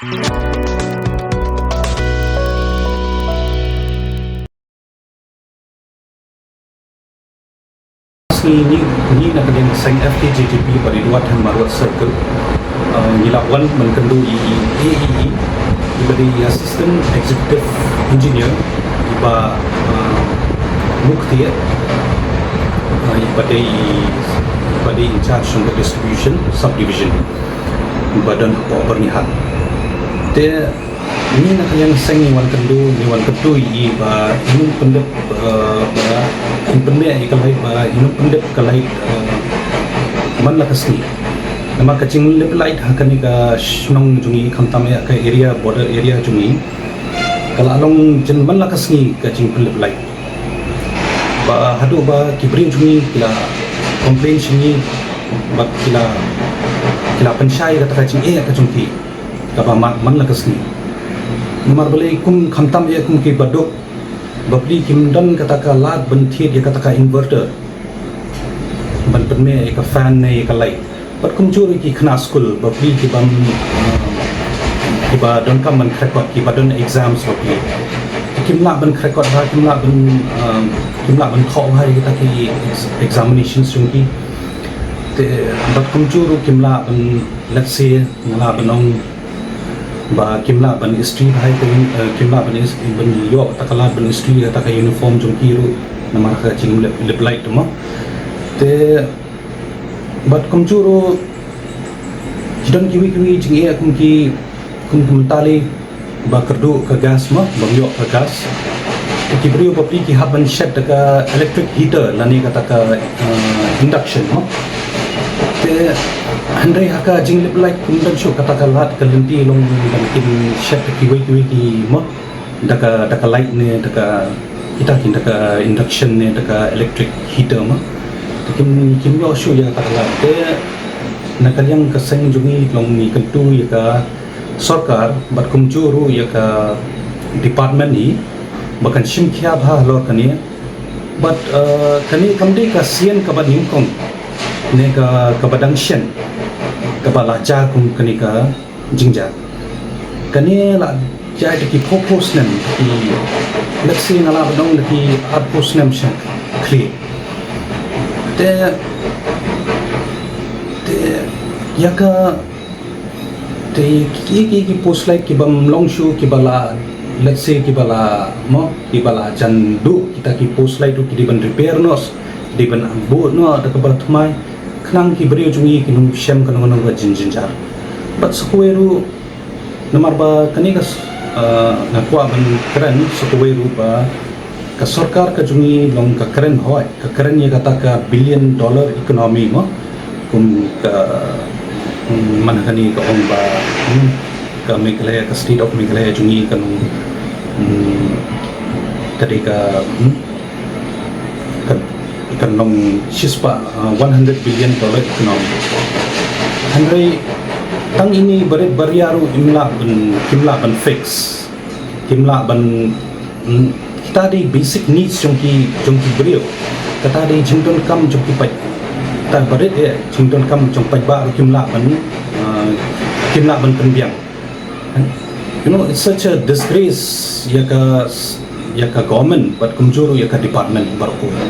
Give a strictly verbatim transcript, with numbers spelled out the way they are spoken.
Ngi, ngi, ngi na ka liang seng F K J G P Baridwat and Marwat Circle, uh, ngi la wan ban kynduh ïa i A E E, i ba dei Assistant Executive Engineer, i ba, uh, Mukti, uh, i ba dei, i ba dei in charge of the distribution subdivision, i ba don hapoh Byrnihat. Te ngi na ka liang seng ngi wan kynduh, ngi wan kynduh ïa i ba in ym pyndep, eh, ba in pyndep ïa ka light, ba in ym pyndep ka light, eh, man la ka sngi. Namar ka jinglip light ha kane ka shnong jong ngi, khamtam ïa ka area, border area jong ngi, ka la long jin man la ka sngi ka jingpyllip light. Ba haduh ba ki briew jong ngi ki la complain sha ngi, ba ki la, ki la pynshai kata ka jingeh ka jong ki kaba man, man la ka sngi. Namar balei kum, khamtam ïa kum ki baduk, bapli kim don kata ka lad ban thied ïa kata ka inverter ban pynmih ïa ka fan ne ïa ka light. Bad kumjuh ruh ki khynnah skul bapli ki bym, uh, ki ba donkam ban khrekot, ki ba don exams bapli, kim lah ban khrekot bha, kim lah ban, um, kim lah ban thoh bha ïa kita ki ex-, examinations jong ki. Te bad kumjuh ruh kim lah ban, let's say, nga lah ban ong ba kim lah ban istri bha ïa ka uni-, eh, kim lah ban is-, ban ïoh ta ka lad ban istri ïa ta ka uniform jong ki ruh namar ka jinglip, lip light mo. Te bad kumjuh ruh ki don kiwei kiwei jingeh kum ki, kum ki tali ba kyrduh ka gas mo, bym ïoh ka gas. Te ki briew bapli ki hap ban shet da ka electric heater lane kata ka, eh, induction mo. Te hynrei ha ka jinglip light kum don shuh kata ka lad, ka lynti long ban kin shet da kiwei kiwei ki mo, da ka, da ka light ne da ka, kita ki da ka induction ne da ka electric heater mo. Te kim, kim ïoh shuh ïa kata ka lad. Te na ka liang ka seng jong ngi long ngi kyntu ïa ka sorkar bad kumjuh ruh ïa ka department hi ba kan shim khia bha halor kane. Bad, eh, kane kam dei ka sien kaba nyngkong ne ka, kaba dang shen kaba la jia kum kane ka jingjia. Kane la jia da ki phew phew snem, ki, let's say, nga lah ban ong da ki arphew snem sha khlieh. Te, te ïa ka, te ki, ki, ki post light ki bym long shuh, ki ba la, let's say, ki ba la mo, ki ba la jan duh, kita ki post light ruh ki dei ban repair noh, ki dei ban buh noh da kaba thymmai. Khnang ki briew jong ngi kin ym shem kano kano ka jingjynjar. Bad sa kawei ruh, namar ba kane ka s-, ah, nga kwah ban kren sa kawei ruh ba ka sorkar ka jong ngi long ka kren hoi, ka kren ïa kata ka billion dollar economy mo. Kum ka, mm, man kane ka ong ba, mm, ka Meghalaya, ka state of Meghalaya jong ngi kan, mm, ka dei ka, mm, kan, kan long shispah, uh, one hundred billion dollar economy. Hynrei tang ine i barit baria ruh im lah ban, kim lah ban fix, kim lah ban, mm, kita dei basic needs jong ki, jong ki briew. Kata dei jingdonkam jong ki paid, ta barit eh, jingdonkam jong paidbah ruh kim lah ban, uh, kim lah ban pynbiang. You know, it's such a disgrace ïa ka, ïa ka government bad kumjuh ruh ïa ka department baroh kawei.